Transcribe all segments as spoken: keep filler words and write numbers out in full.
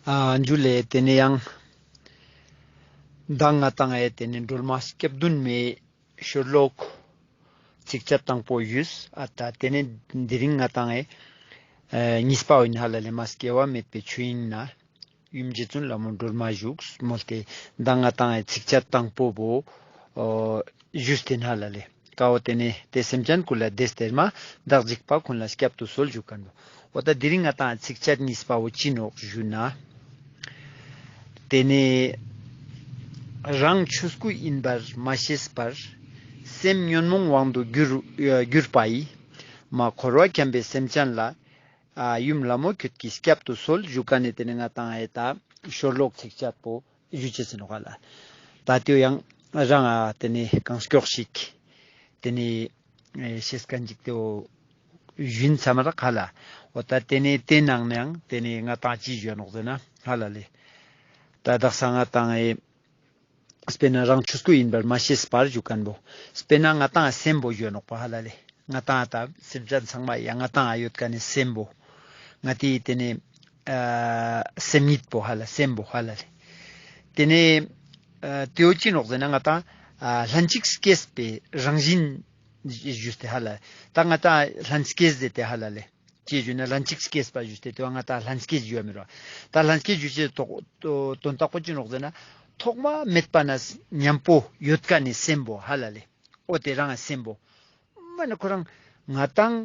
ཨ་འཇུ་ལེ། ཏེ་ནེ་ཡང་མདང་ང་ཏང་ཨེ་ཏེ་ནེ་སྒྲོལ་མ་སྐྱབས་གདུང་མའི་ཤོ་ལོ་ཀ་ཚིགས་བཅད་དང་པོ་ཞུས། ཨ་ད་ཏེ་ནེ་དེ་རིང་ང་ཏང་ཨེ་ཨ་གཉིས་པ་འོ་ཨིན་ཧ་ལ་ལེ། མ་སྐྱེ་བ་མེད་པའི་ཆོས་དབྱིངས་ན། ཡུམ་རྗེ་བཙུན་ལྷ་མོ་སྒྲོལ་མ་བཞུགས་མོལ་ཏེ། མདང་ང་ཏང་ཨེ་ཚིགས་བཅད་དང་པོ་བོ་ཨོ་ཞུས་ཏེ་ཨིན་ཧ་ལ་ལེ། ཀ་བོ་ཏེ་ནེ་ཏེ་སེམས་ཅན་ཀུན་ལ་བདེ་སྟེར་མ། བདག་འཇིགས་པ་ཀུན་ལ་བསྐྱབ་ཏུ་གསོལ་ཞུ་ཁན་བོ། འོ་ད་དེ་རིང་ང་ཏང་ཚིགས་བཅད་གཉིས་པ་བོ་ཅི་ནོག་ཞུ་ན། ཏེ་ནེ་རང་ཆོས་སྐུ་ཡིན་པར་མ་ཤེས་པར། སེམས་ཉོན་མོངས་དབང་དུ་གྱུར་གྱུར་པ་ཡིས། མ་འཁོར་བ་འཁྱམས་པའི་སེམས་ཅན་ལ། ཨ་ཡུམ་ལྷ་མོ་ཁྱོད་ཀྱིས་བསྐྱབ་ཏུ་གསོལ་ཞུ་ཁན་ནི་ཏེ་ནེ་ང་ཏང་ཨེ་ད་ཤོ་ལོ་ཀ་ཚིགས་བཅད་པོ་ཞུ་ཅེས་ཨིན་ནོག་ཧ་ལ། ད་ཏེ་ཡང་རང་ཨ་ཏེ་ནེ་གང་མགྱོགས་ཤིག་ཏེ་ནེ་ཨེ་ཤེས་ཁན་ཅིག་ཏེ་བོ་ཞུ་ཨིན་ཚ་མ་རག་ཧ་ལ། འོ་ད་ཏེ་ནེ་ཏེའི་ནང་ནེ་ཡང་ཏེ་ནེ་ང་ཏང་ཅི་ཞུ་ནོག་ཟེར་ན་ཧ་ལ་ལེ། ད་དག་ས་ང་ཏང་ཨེ་དཔེར་ན་རང་ཆོས་སྐུ་ཡིན་པར་མ་ཤེས་པར་ཞུ་ཁན་བོ། དཔེར་ན་ང་ཏང་སེམས་པོ་ཞུ་ནོག་པ་ཧ་ལ་ལེ། ང་ཏང་ད་སེམས་ཅན་ཚང་མ་ཡང་ང་ཏང་ཡོད་ཁན་ནི་སེམས་པོ། ང་ཏིའི་ཏེ་ནེ་ཨ་སེམས་ཉིད་པོ་ཧ་ལ། སེམས་པོ་ཧ་ལ་ལེ། ཏེ་ནེ་ཨ་ཏེ་བོ་ཅི་ནོག་ཟེར་ན་ང་ཏང་ཨ་ལྷན་ཅིག་སྐྱེས་པའི་རང་བཞིན་ཞུས་ཏེ་ཧ་ལ། ད་ང་ཏང་ལྷན་སྐྱེས་ཟེར་ཏེ་ཧ་ལ་ལེ། ཅི་ཞུ་ན་ལྷན་ཅིག་སྐྱེས་པ་ཞུས་ཏེ་ཏེ་བོ་ང་ཏང་ལྷན་སྐྱེས་ཞུ་བ་མི་རུང་། ད་ལྷན་སྐྱེས་ཞུ་ཅེས་དོན་དག་པོ་ཅི་ནོག་ཟེར་ན། ཐོག་མ་མེད་པ་ནས་མཉམ་པོ་ཡོད་ཁན་ནི་སེམས་པོ་ཧ་ལ་ལེ། འོ་ཏེ་རང་སེམས་པོ། མ་ནེ་ཁོ་རང་ང་ཏང་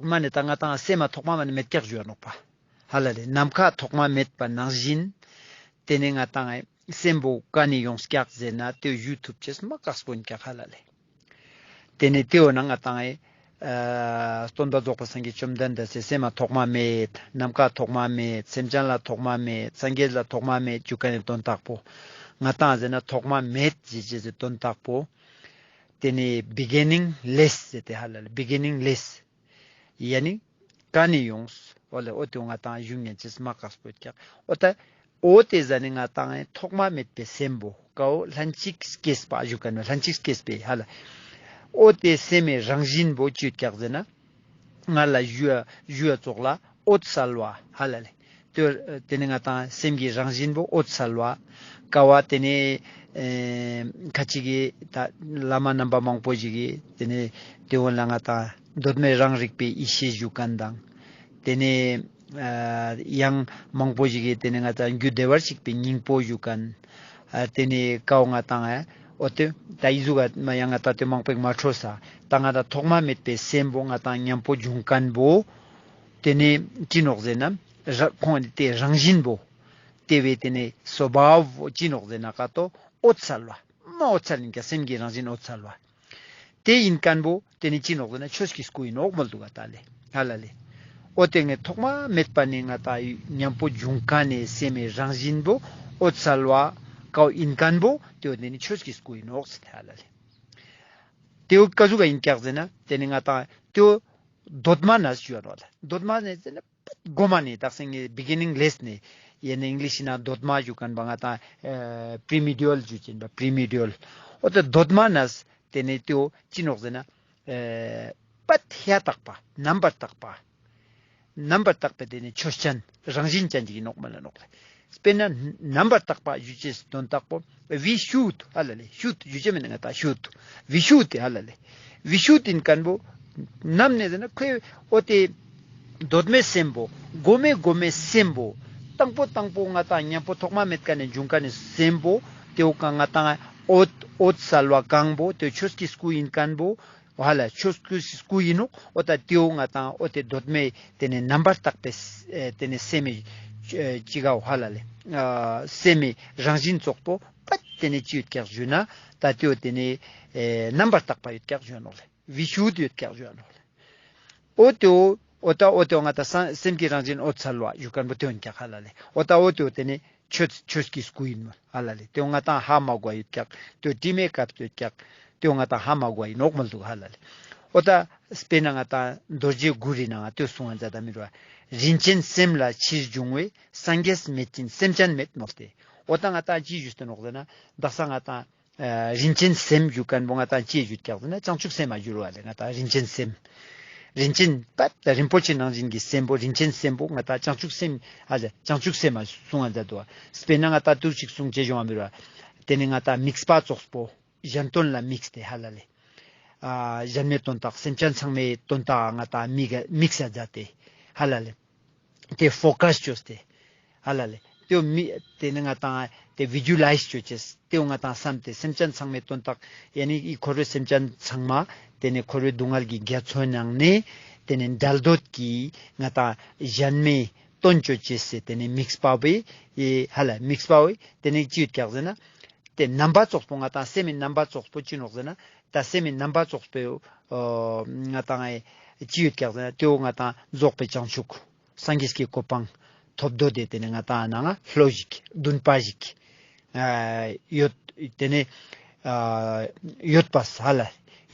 མ་ནེ་ད་ང་ཏང་སེམས་མ་ཐོག་མ་མ་ནེ་མེད་ཀྱག་ཞུ་བ་ནོག་པ། ཧ་ལ་ལེ། ནམ་མཁའ་ཐོག་མ་མེད་པ་ནང་བཞིན། ཏེ་ནེ་ང་ཏང་སེམས་པོ་ཀ་ནེ་ཡོངས་ཀྱག་ཟེར་ན་ཏེ་ཞུ་ཐུབ་ཅེས་མ་དཀགས་པོ་ཨིན་ཀྱག་ཧ་ལ་ལེ། ཏེ་ནེ་ཏེ་བོ་ནང་ང་ཏང་ཨེ་ཨ་སྟོན་པ་རྫོགས་པ་སངས་རྒྱས་བཅོམ་ལྡན་འདས་སི་སེམས་མ་ཐོག་མ་མེད། ནམ་མཁའ་ཐོག་མ་མེད། སེམས་ཅན་ལ་ཐོག་མ་མེད། སངས་རྒྱས་ལ་ཐོག་མ་མེད་ཞུ་ཁན་ནི་དོན་དག་པོ། ང་ཏང་ཟེར་ན་ཐོག་མ་མེད་ཞུ་ཅེས་སི་དོན་དག་པོ། ཏེ་ནེ་བི་གི་ནིང་ལེས་ཟེར་ཏེ་ཧ་ལ་ལེ། བི་གི་ནིང་ལེས། ཡ་ནི་ཀ་ནེ་ཡོངས། འོ་ལེ་འོ་ཏེ་བོ་ང་ཏང་ཞུ་ཉན་ཅེས་མ་དཀགས་པོ་ཨིན་ཀྱག། འོ་ད་འོ་ཏེ་ཟ་ནེ་ང་ཏང་ཐོག་མ་མེད་པའི་སེམས་པོ་ཀ་བོ་ལྷན་ཅིག་སྐྱེས་པ་ཞུ་ཁན་ནི་ལྷན་ཅིག་སྐྱེས་པའི་ཧ་ལ། འོ་ཏེ་སེམས་མི་རང་བཞིན་པོ་ཅི་ཡོད་ཀྱག་ཟེར་ན། ང་ལ་ཞུ་ཡ་ཞུ་ཡ་ཙོགས་ལ་འོད་གསལ་བ་ཧ་ལ་ལེ། ཏེ་ནེ་ང་ཏང་སེམས་ཀྱི་རང་བཞིན་པོ་འོད་གསལ་བ། ཀ་བོ་ཏེ་ནེ་ཨེ་ཁ་ཅིག་གི་ད་བླ་མ་རྣམ་པ་མང་པོ་ཞིག་གི་ཏེ་ནེ་ཏེ་བོ་ལ་ང་ཏང་གདོད་མའི་རང་རིག་པའི་ཡེ་ཤེས་ཞུ་ཁན་དང་། ཏེ་ནེ་ཨ་ཡང་མང་པོ་ཞིག་གི་ཏེ་ནེ་ང་ཏང་རྒྱུ་བདེ་བར་གཤེགས་པའི་སྙིང་པོ་ཞུ་ཁན། ཨ་ཏེ་ནེ་ཀ་བོ་ང་ཏང་ཨ་འོ་ཏེ་ད་ཨི་ཟུག་ག་མ་ཡང་ང་ཏང་ཏེ་མང་པོ་ཞིག་མ་འཕྲོས་ས། ད་ང་ཏང་ཐོག་མ་མེད་པའི་སེམས་པོ་ང་ཏང་མཉམ་པོ་འབྱུང་ཁན་བོ། ཏེ་ནེ་ཅི་ནོག་ཟེར་ན། ར་ཁོང་ཏེ་རང་བཞིན་པོ། ཏེ་བོའི་ཏེ་ནེ་སོ་བྷ་བ་བོ་ཅི་ནོག་ཟེར་ན་ཀ་ཏོ་འོད་གསལ་བ། མ་འོད་གསལ་ཨིན་ཀྱག། སེམས་ཀྱི་རང་བཞིན་འོད་གསལ་བ། ཏེ་ཨིན་ཁན་བོ་ཏེ་ནེ་ཅི་ནོག་ཟེར་ན་ཆོས་ཀྱི་སྐུ་ཨིན་ནོག་མོལ་དུག་ག་ད་ལེ། ཧ་ལ་ལེ། འོ་ཏེ་ངའི་ཐོག་མ་མེད་པ་ནེ་ང་ཏང་མཉམ་པོ་འབྱུང་ཁན་ནི་སེམས་མི་རང་བཞིན་པོ་འོད་གསལ་བ་ཀ་བོ་ཨིན་ཁན་བོ་ཏེ་བོ་ཏེ་ནེ་ཆོས་ཀྱི་སྐུ་ཨིན་ནོག་ཟེར་ཏེ་ཧ་ལ་ལེ། ཏེ་བོ་ཀ་ཟུག་ག་ཨིན་ཀྱག་ཟེར་ན་ཏེ་ནེ་ང་ཏང་ཏེ་བོ་གདོད་མ་ནས་ཞུ་བ་ནོག་ལེ། གདོད་མ་ནས་ཟེར་ན་གོ་མ་ནེ་དག་ས་ངའི་བི་གི་ནིང་ལེས་ནེ་ཡ་ནི་ཨིང་ལིཤ་ནང་གདོད་མ་ཞུ་ཁན་བོ་ང་ཏང་ཨེ་པྲི་མི་ཌི་ཡལ་ཞུ་ཅེས་ཨིན་པ། པྲི་མི་ཌི་ཡལ། འོ་ཏེ་གདོད་མ་ནས་ཏེ་ནེ་ཏེ་བོ་ཅི་ནོག་ཟེར་ན་ཨེ་པད་ཧ་དག་པ་རྣམ་པར་དག་པ། རྣམ་པར་དག་པའི་ཏེ་ནེ་ཆོས་ཅན་རང་བཞིན་ཅན་ཅིག་ཨིན་ནོག་མ་ལ་ནོག་ལེ། དཔེར་ན་རྣམ་པར་དག་པ་ཞུ་ཅེས་སི་དོན་དག་པོ་བི་ཤུདྡྷ་ཧ་ལ་ལེ། ཤུདྡྷ་ཞུ་ཅེས་མེད་ན་ང་ཏང་ཤུདྡྷ། བི་ཤུདྡྷ་ཧ་ལ་ལེ། བི་ཤུདྡྷ་ཨིན་ཁན་བོ་ནམ་ནེ་ཟེར་ན་ཁོའི་འོ་ཏེ་གདོད་མའི་སེམས་པོ་གོ་མའི་གོ་མའི་སེམས་པོ་དང་པོ་དང་པོ་ང་ཏང་མཉམ་པོ་ཐོག་མ་མེད་ཁན་ནེ་འབྱུང་ཁན་ནི་སེམས་པོ་ཏེ་བོ་ཀ་ང་ཏང་འོད་འོད་གསལ་བ་གང་པོ་ཏེ་ཆོས་ཀྱི་སྐུ་ཨིན་ཁན་བོ། འོ་ཧ་ལ་ཆོས་སྐུ་སྐུ་ཨིན་ནོག། འོ་ད་ཏེ་བོ་ང་ཏང་འོ་ཏེ་གདོད་མའི་ཏེ་ནེ་རྣམ་པར་དག་པའི་ཨེ་ཏེ་ནེ་སེམས་མི་ཨེ་ཅི་ག་འོ་ཧ་ལ་ལེ། ཨ་སེམས་མི་རང་བཞིན་ཙོགས་པོ་པད་ཏེ་ནེ་ཅི་ཡོད་ཀྱག་ཞུ་ན་ད་ཏེ་བོ་ཏེ་ནེ་ཨེ་རྣམ་པར་དག་པ་ཡོད་ཀྱག་ཞུ་ནོག་ལེ། བི་ཤུདྡྷ་ཡོད་ཀྱག་ཞུ་ནོག་ལེ། འོ་ཏེ་བོ་འོ་ད་འོ་ཏེ་བོ་ང་ཏང་ས་སེམས་ཀྱི་རང་བཞིན་འོད་གསལ་བ་ཞུ་ཁན་བོ་ཏེ་བོ་ཨིན་ཀྱག་ཧ་ལ་ལེ། འོ་ད་འོ་ཏེ་བོ་ཏེ་ནེ་ཆོས་ཆོས་ཀྱི་སྐུ་ཨིན་ནོག་ཧ་ལ་ལེ། ཏེ་བོ་ང་ཏང་ཧ་མ་གོ་ཡོད་ཀྱག། ཏེ་བོ་དྲི་མའི་སྐབས་ཡོད་ཀྱག། ཏེ་བོ་ང་ཏང་ཧ་མ་གོ་ཨིན་ནོག་མོལ་དུག་ཧ་ལ་ལེ། འོ་ད་དཔེར་ན་ང་ཏང་རྡོ་རྗེ་གུ་རུའི་ནང་ང་ཏེ་བོ་གསུང་ང་མཛད་ད་མི་རུ་བ། རིན་ཆེན་སེམས་ལ་ཕྱིར་འབྱུང་བའི། སངས་རྒྱས་མེད་ཅིང་སེམས་ཅན་མེད་མོལ་ཏེ། འོ་ད་ང་ཏང་ཅི་ཞུས་ཏེ་ནོག་ཟེར་ན་དག་ས་ང་ཏང་ཨ་རིན་ཆེན་སེམས་ཞུ་ཁན་བོ་ང་ཏང་ཅི་ཞུ་ཀྱག་ཟེར་ན་བྱང་ཆུབ་སེམས་མ་ཞུ་རུ་བ་ལེ། ང་ཏང་རིན་ཆེན་སེམས། རིན་ཆེན་པད་རིན་པོ་ཆེ་ནང་བཞིན་གྱི་སེམས་པོ་རིན་ཆེན་སེམས་པོ་ང་ཏང་བྱང་ཆུབ་སེམས་ཨ་ལེ་བྱང་ཆུབ་སེམས་མ་གསུང་ང་མཛད་དོ། དཔེར་ན་ང་ཏང་དུས་ཅིག་གསུང་ཅེས་ཡོང་བ་མི་རུ་དེ་ནི་ང་ཏང་དམིགས་པ་ཙོགས་པོ་གཞན་དོན་ལ་དམིགས་ཏེ་ཧ་ལ་ལེ། ཨ་གཞན་མའི་དོན་དག་སེམས་ཅན་ཚང་མའི་དོན་དག་ང་ཏང་དམིགས་དམིགས་ས་མཛད་དེ་ཧ་ལ་ལེ། དེ་ཕོ་ཀས་བཅོས་ཏེ། ཧ་ལ་ལེ། དེའོ་མི་དེ་ནི་ང་ཏང་དེ་བི་ཇུ་ལའིཛ་བཅོ་ཅེས། དེའོ་ང་ཏང་བསམ་སྟེ་སེམས་ཅན་ཚང་མའི་དོན་དག་ཡ་ནི་ཨི་འཁོར་བའི་སེམས་ཅན་ཚང་མ་དེ་ནི་འཁོར་བའི་སྡུག་བསྔལ་གྱི་རྒྱ་མཚོའི་ནང་ནས་དེ་ནི་བྲལ་འདོད་ཀྱི་ང་ཏང་གཞན་མའི་དོན་བཅོ་ཅེས་སི་དེ་ནི་དམིགས་པ་བོའི་ཧ་ལ་དམིགས་པ་བོའི་དེ་ནི་ཅི་ཡོད་ཀྱག་ཟེར་ན། དེ་རྣམ་པ་ཙོགས་པོ་ང་ཏང་སེམས་མི་རྣམ་པ་ཙོགས་པོ་ཅི་ནོག་ཟེར་ན། ད་སེམས་མི་རྣམ་པ་ཙོགས་པོ་ང་ཏང་ཅི་ཡོད་ཀྱག་ཟེར་ན། དེའོ་ང་ཏང་རྫོགས་པའི་བྱང་ཆུབ་སངས་རྒྱས་ཀྱི་གོ་འཕང་ཐོབ་འདོད་དེ་དེ་ནི་ང་ཏང་ནང་ང་ལྷོ་ཞིག་འདུན་པ་ཞིག་ཡོད། དེ་ནི་ཡོད་པ་ས་ལ་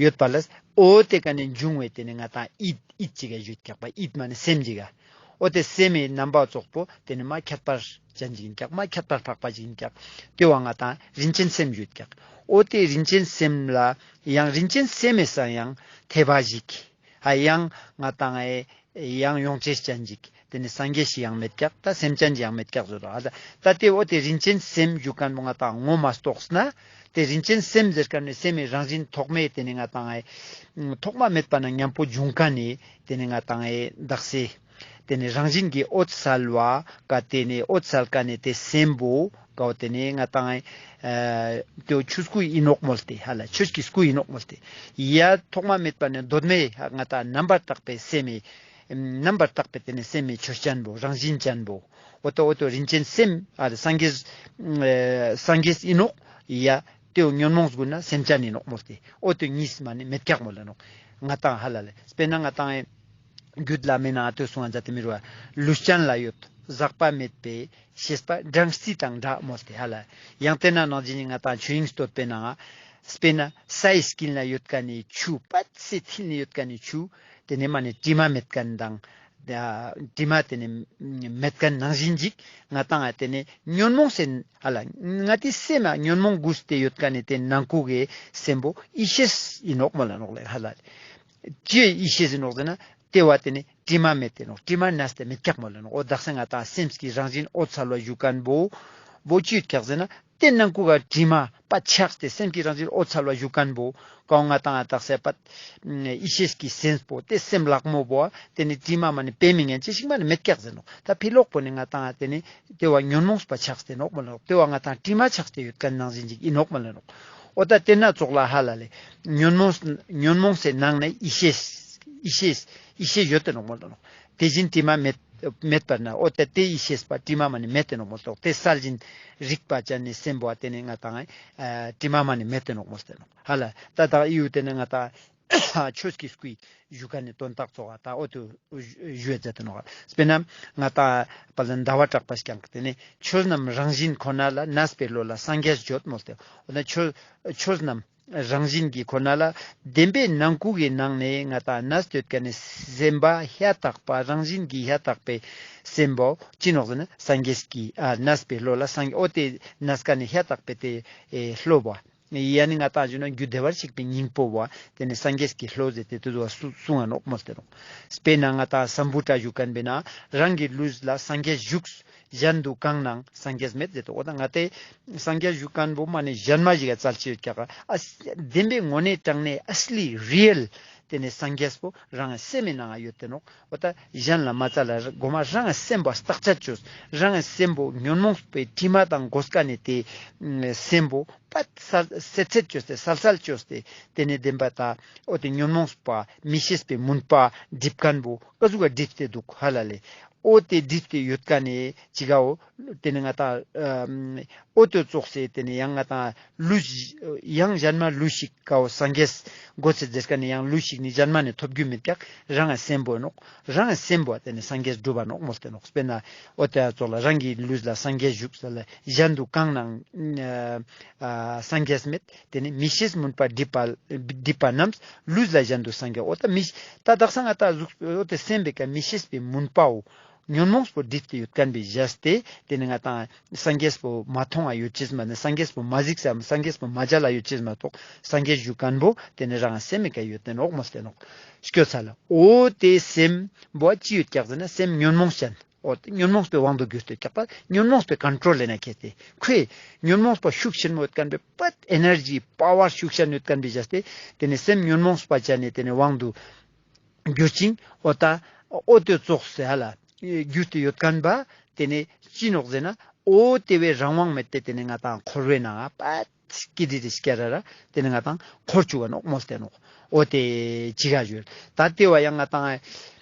ཡོད་པ་ལ་འོ་དེ་ཀ་ནས་འབྱུང་བའི་དེ་ནི་ང་ཏང་ཡིད་ཡིད་ཅིག་ག་ཡོད་ཀྱག་པ་ཡིད་མ་ནི་སེམས་ཅིག་ག་འོ་དེ་སེམས་མི་རྣམ་པ་ཙོགས་པོ་དེ་ནི་མ་ཁྱད་པར་ཅན་ཅིག་ཡིན་ཀྱག་མ་ཁྱད་པར་འཕགས་པ་ཅིག་ཡིན་ཀྱག་དེ་བ་ང་ཏང་རིན་ཆེན་སེམས་ཡོད་ཀྱག་འོ་དེ་རིན་ཆེན་སེམས་ལ་ཡང་རིན་ཆེན་སེམས་མི་སང་ཡང་ཐེ་བ་ཞིག་ཧ་ཡང་ང་ཏང་ཨེ་ཡང་ཡོང་ཅེས་ཅན་ཅིག་དེ་ནི་སངས་རྒྱས་ཤིག་ཡང་མེད་ཀྱག་ད་སེམས་ཅན་ཅིག་ཡང་མེད་ཀྱག་ཟེར་རོ། ད་ད་དེ་འོ་དེ་རིན་ཆེན་སེམས་ཞུ་མཁན་པོ་ང་ཏང་ངོ་མ་རྟོགས་ན་དེ་རིན་ཆེན་སེམས་ཟེར་མཁན་ནི་སེམས་མི་རང་བཞིན་ཐོག་མེད་དེ་ནི་ང་ཏང་ཨེ་ཐོག་མ་མེད་པ་ན་མཉམ་པོ་བྱུང་མཁན་ནི་དེ་ནི་ང་ཏང་ཨེ་དག་སེ། དེ་ནི་རང་བཞིན་གྱི་འོད་གསལ་བ་ཀ་དེ་ནི་འོད་གསལ་ཀ་ནི་དེ་སེམས་པོ་ཀའོ་དེ་ནི་ང་ཏང་ཨེ་དེའོ་ཆོས་སྐུ་ཡིན་ནོག་མོལ་ཏེ་ཧ་ལ་ཆོས་ཀྱི་སྐུ་ཡིན་ནོག་མོལ་ཏེ། ཡ་ཐོག་མ་མེད་པ་ནས་གདོད་མའི་ང་ཏང་རྣམ་པར་དག་པའི་སེམས་མི་རྣམ་པར་དག་པའི་དེ་ནི་སེམས་མི་ཆོས་ཅན་པོ་རང་བཞིན་ཅན་པོ་འོ་ཏོ་འོ་ཏོ་རིན་ཆེན་སེམས་ཨ་སངས་རྒྱས་ཨེ་སངས་རྒྱས་ཡིན་ནོག་ཡ། དེའོ་ཉོན་མོངས་གུན་ན་སེམས་ཅན་ཡིན་ནོག་མོལ་ཏེ། འོ་དེ་གཉིས་མ་ནི་མེད་ཀྱག་མོལ་ལ་ནོག་ང་ཏང་ཧ་ལ་ལེ། དཔེར་ན་ང་ཏང་ཨེ་རྒྱུད་བླ་མའི་ནང་ང་ལྟོས་སོང་ང་མཛད་དེ་མི་རུ་བ། ལུས་ཅན་ལ་ཡོད་ཟག་པ་མེད་པའི་ཤེས་པ་སྦྲང་རྩི་དང་འདྲ་མོལ་ཏེ་ཧ་ལ། ཡང་དེ་ན་ནང་བཞིན་ང་ཏང་ཆོས་དབྱིངས་བསྟོད་པའི་ནང་ང་། དཔེར་ན་སའི་དཀྱིལ་ན་ཡོད་མཁན་ནི་ཆུ་པད་སེ་ཐིལ་ནི་ཡོད་མཁན་ནི་ཆུ། དེ་ནི་མ་ནི་དྲི་མ་མེད་མཁན་དང་། དྲི་མ་དེ་ནི་མེད་མཁན་ནང་བཞིན་ཅིག་ང་ཏང་ང་དེ་ནི་ཉོན་མོངས་སེ་ཧ་ལ་ང་ཏི་སེམས་མ་ཉོན་མོངས་གུས་ཏེ་ཡོད་མཁན་ནི་དེ་ནང་ཁུག་གི་སེམས་པོ་ཡེ་ཤེས་ཡིན་ནོག་མོལ་ལ་ནོག་ལེ་ཧ་ལ། ཅི་ཡེ་ཤེས་ཡིན་ནོག་ཟེར་ན་དེ་བ་དེ་ནི་དྲི་མ་མེད་དེ་ནོག་དྲི་མ་ནས་ཏེ་མེད་ཀྱག་མོལ་ལ་ནོག་འོ་དག་ས་ང་ཏང་སེམས་ཀྱི་རང་བཞིན་འོད་གསལ་བ་ཞུ་མཁན་པོ་བོ་ཅི་ཡོད་ཀྱག་ཟེར་ན། དེ་ནང་ཁུག་ག་དྲི་མ་པ་ཆགས་ཏེ་སེམས་ཀྱི་རང་བཞིན་འོད་གསལ་བ་ཞུ་མཁན་པོ་གང་ང་ཏང་ང་དག་ས་པད་ཡེ་ཤེས་ཀྱི་སེམས་པོ་དེ་སེམས་ལག་མོ་བོ་དེ་ནི་དྲི་མ་མ་ནི་པེ་མི་ངན་ཅི་ཞིག་མ་ནི་མེད་ཀྱག་ཟེར་ནོག་ད་ཕི་ལོག་པོ་ནི་ང་ཏང་ང་དེ་ནི་དེ་བ་ཉོན་མོངས་པ་ཆགས་ཏེ་ནོག་མོལ་ལ་ནོག་དེ་བ་ང་ཏང་དྲི་མ་ཆགས་ཏེ་ཡོད་མཁན་ནང་བཞིན་ཅིག་ཡིན་ནོག་མོལ་ལ་ནོག་འོ་ད་དེ་ན་ཙོགས་ལ་ཧ་ལ་ལེ། ཉོན་མོངས་ཉོན་མོངས་སེ་ནང་ནས་ཡེ་ཤེས་ཡེ་ཤེས་ཡེ་ཤེས་ཡོད་དེ་ནོག་མོལ་ལ་ནོག་དེ་བཞིན་དྲི་མ་མེད་མེད་པར་ན་འོ་ད་དེ་ཡེ་ཤེས་པ་དྲི་མ་མ་ནི་མེད་དེ་ནོག་མོལ་ཏོག་དེ་གསལ་བཞིན་རིག་པ་ཅན་ནི་སེམས་པོ་དེ་ནི་ང་ཏང་ཨ་དྲི་མ་མ་ནི་མེད་དེ་ནོག་མོལ་ཏེ་ནོག་ཧ་ལ། ད་ད་ཨི་ཡུ་དེ་ནི་ང་ཏང་ཆོས་ཀྱི་སྐུའི་ཞུ་མཁན་ནི་དོན་དག་ཙོགས་ད་འོ་དུ་ཞུ་ཡ་མཛད་དེ་ནོག་དཔེར་ན་ང་ཏང་པ་ལ་ཟླ་བ་གྲགས་པ་སྐྱང་གི་དེ་ནི་ཆོས་རྣམས་རང་བཞིན་ཁོ་ན་ལ་གནས་པའི་བློ་ལ་སངས་རྒྱས་བརྗོད་མོལ་ཏེ། འོ་ན་ཆོས་ཆོས་རྣམས་རང་བཞིན་གྱི་ཁོ་ན་ལ་བདེན་པའི་ནང་ཁུག་གི་ནང་ནས་ང་ཏང་གནས་ཏེ་ཡོད་མཁན་ནི་སེམས་པ་ཧ་ཏག་པ་རང་བཞིན་གྱི་ཧ་ཏག་པའི་སེམས་པོ་ཅི་ནོག་ཟེར་ན་སངས་རྒྱས་ཀྱི་ཨ་གནས་པའི་བློ་ལ་སངས་འོ་དེ་གནས་མཁན་ནི་ཧ་ཏག་པའི་དེ་ཨེ་བློ་བོ། ཡ་ནི་ང་ཏང་ཞུ་ན་རྒྱུ་བདེ་བར་གཤེགས་པའི་སྙིང་པོ་བོ་དེ་ནི་སངས་རྒྱས་ཀྱི་བློ་ཟེར་ཏེ་དེ་ཚོ་གསུང་ང་ནོག་མོལ་ཏེ་ནོག་དཔེར་ན་ང་ཏང་སམ་བྷོ་ཊ་ཞུ་མཁན་པས་ན་རང་གི་ལུས་ལ་སངས་རྒྱས་བཞུགས། གཞན་དུ་གང་ནའང་སངས་རྒྱས་མེད་ཟེར་ཏོ། འོ་ད་ང་ཏེ་སངས་རྒྱས་ཞུ་མཁན་པོ་མ་ནི་གཞན་མ་ཞིག་ག་ཙལ་ཅི་ཡོད་ཀྱག་ག་ཨ་བདེན་པའི་དངོས་གནས་དྲང་གནས་ཨ་སི་ལི་རི་ཡལ་དེ་ནི་སངས་རྒྱས་པོ་རང་སེམས་མི་ནང་ང་ཡོད་དེ་ནོག་འོ་ད་གཞན་ལ་མ་ཙལ་ལ་གོ་མ་རང་སེམས་པོ་བརྟག་དཔྱད་བཅོས། རང་སེམས་པོ་ཉོན་མོངས་པའི་དྲི་མ་དང་གོས་ཀ་ནི་དེ་སེམས་པོ་པད་སེལ་ཚད་བཅོས་ཏེ་སལ་སལ་བཅོས་ཏེ་དེ་ནི་བདེན་པ་ད་འོ་དེ་ཉོན་མོངས་པ་མི་ཤེས་པའི་མུན་པ་སྒྲིབ་མཁན་པོ་ཀ་ཟུག་ག་སྒྲིབ་སྟེ་འདུག་ཧ་ལ་ལེ། འོ་དེ་སྒྲིབ་སྟེ་ཡོད་ཀ་ནི་ཅི་གའོ། དེ་ནི་ང་ཏང་འོ་དེ་ཙོགས་སེ་དེ་ནི་ཡང་ང་ཏང་ལུས་ཡང་གཞན་མ་ལུས་ཤིག་གའོ་སངས་རྒྱས་གོ་ཚེ་ཟེར་ཀ་ནི་ཡང་ལུས་ཤིག་ནི་གཞན་མ་ནི་ཐོབ་རྒྱུ་མེད་ཀྱག་རང་སེམས་པོ་ནོག་རང་སེམས་པོ་དེ་ནི་སངས་རྒྱས་གྲུབ་པ་ནོག་མོལ་ཏེ་ནོག་དཔེར་ན་འོ་དེ་ཙོགས་ལ་རང་གི་ལུས་ལ་སངས་རྒྱས་བཞུགས་ས་ལ་གཞན་དུ་གང་ནའང་སངས་རྒྱས་མེད། དེ་ནི་མི་ཤེས་མུན་པ་སྒྲིབ་པ་སྒྲིབ་པ་རྣམས་ལུས་ལ་གཞན་དུ་སངས་རྒྱས། འོ་ད་མི་ད་དག་ས་ང་ཏང་གཟུགས་འོ་དེ་སེམས་པའི་ཀ་མི་ཤེས་པའི་མུན་པའོ། ཉོན་མོངས་པོ་སྒྲིབ་སྟེ་ཡོད་ཁན་བོའི་བཞག་སྟེ་ཏེ་ནེ་ང་ཏང་སངས་རྒྱས་པོ་མ་མཐོང་བ་ཡོད་ཅེས་མ་ནེ་སངས་རྒྱས་པོ་མ་གཟིགས་སམ་སངས་རྒྱས་པོ་མ་མཇལ་ལ་ཡོད་ཅེས་མ་གཏོགས་སངས་རྒྱས་བཞུགས་ཁན་བོ་ཏེ་ནེ་རང་སེམས་མི་ཀ་ཡོད་ཏེ་ནོག་མོལ་ཏེ་ནོག། སྐྱོ་ཚ་ལ་འོ་ཏེ་སེམས་བོ་ཅི་ཡོད་ཀྱག་ཟེར་ན་སེམས་ཉོན་མོངས་ཅན། འོ་ཏེ་ཉོན་མོངས་པའི་དབང་དུ་གྱུར་ཏེ་ཀྱག་པ་ཉོན་མོངས་པའི་ཀོན་ཊྲོལ་ལེ་ན་ཁྱེར་ཏེ་ཁོས་ཉོན་མོངས་པ་ཤུགས་ཆེན་མོ་ཡོད་ཁན་བོའི་པད་ཨེ་ནར་ཇི་པ་ཝར་ཤུགས་ཆེན་ཡོད་ཁན་བོའི་བཞག་སྟེ་ཏེ་ནེ་སེམས་ཉོན་མོངས་པ་ཅན་ནི་ཏེ་ནེ་དབང་དུ་གྱུར་ཅིང་འོ་ཏ་འོ་ཏེ་ཙོགས་སེ་ཧ་ལ་གྱུར་ཏེ་ཡོད་ཁན་བོ་ཏེ་ནེ་ཅི་ནོག་ཟེར་ན་འོ་ཏེ་བོའི་རང་དབང་མེད་དེ་ཏེ་ནེ་ང་ཏང་འཁོར་བའི་ནང་ང་པད་ཀི་དི་རི་སྐྱ་ར་ར་ཏེ་ནེ་ང་ཏང་འཁོར་བཅུག་ག་ནོག་མོལ་ཏེ་ནོག། འོ་ཏེ་ཅི་ག་ཞུ་ད་ཏེ་བོ་ཡང་ང་ཏང་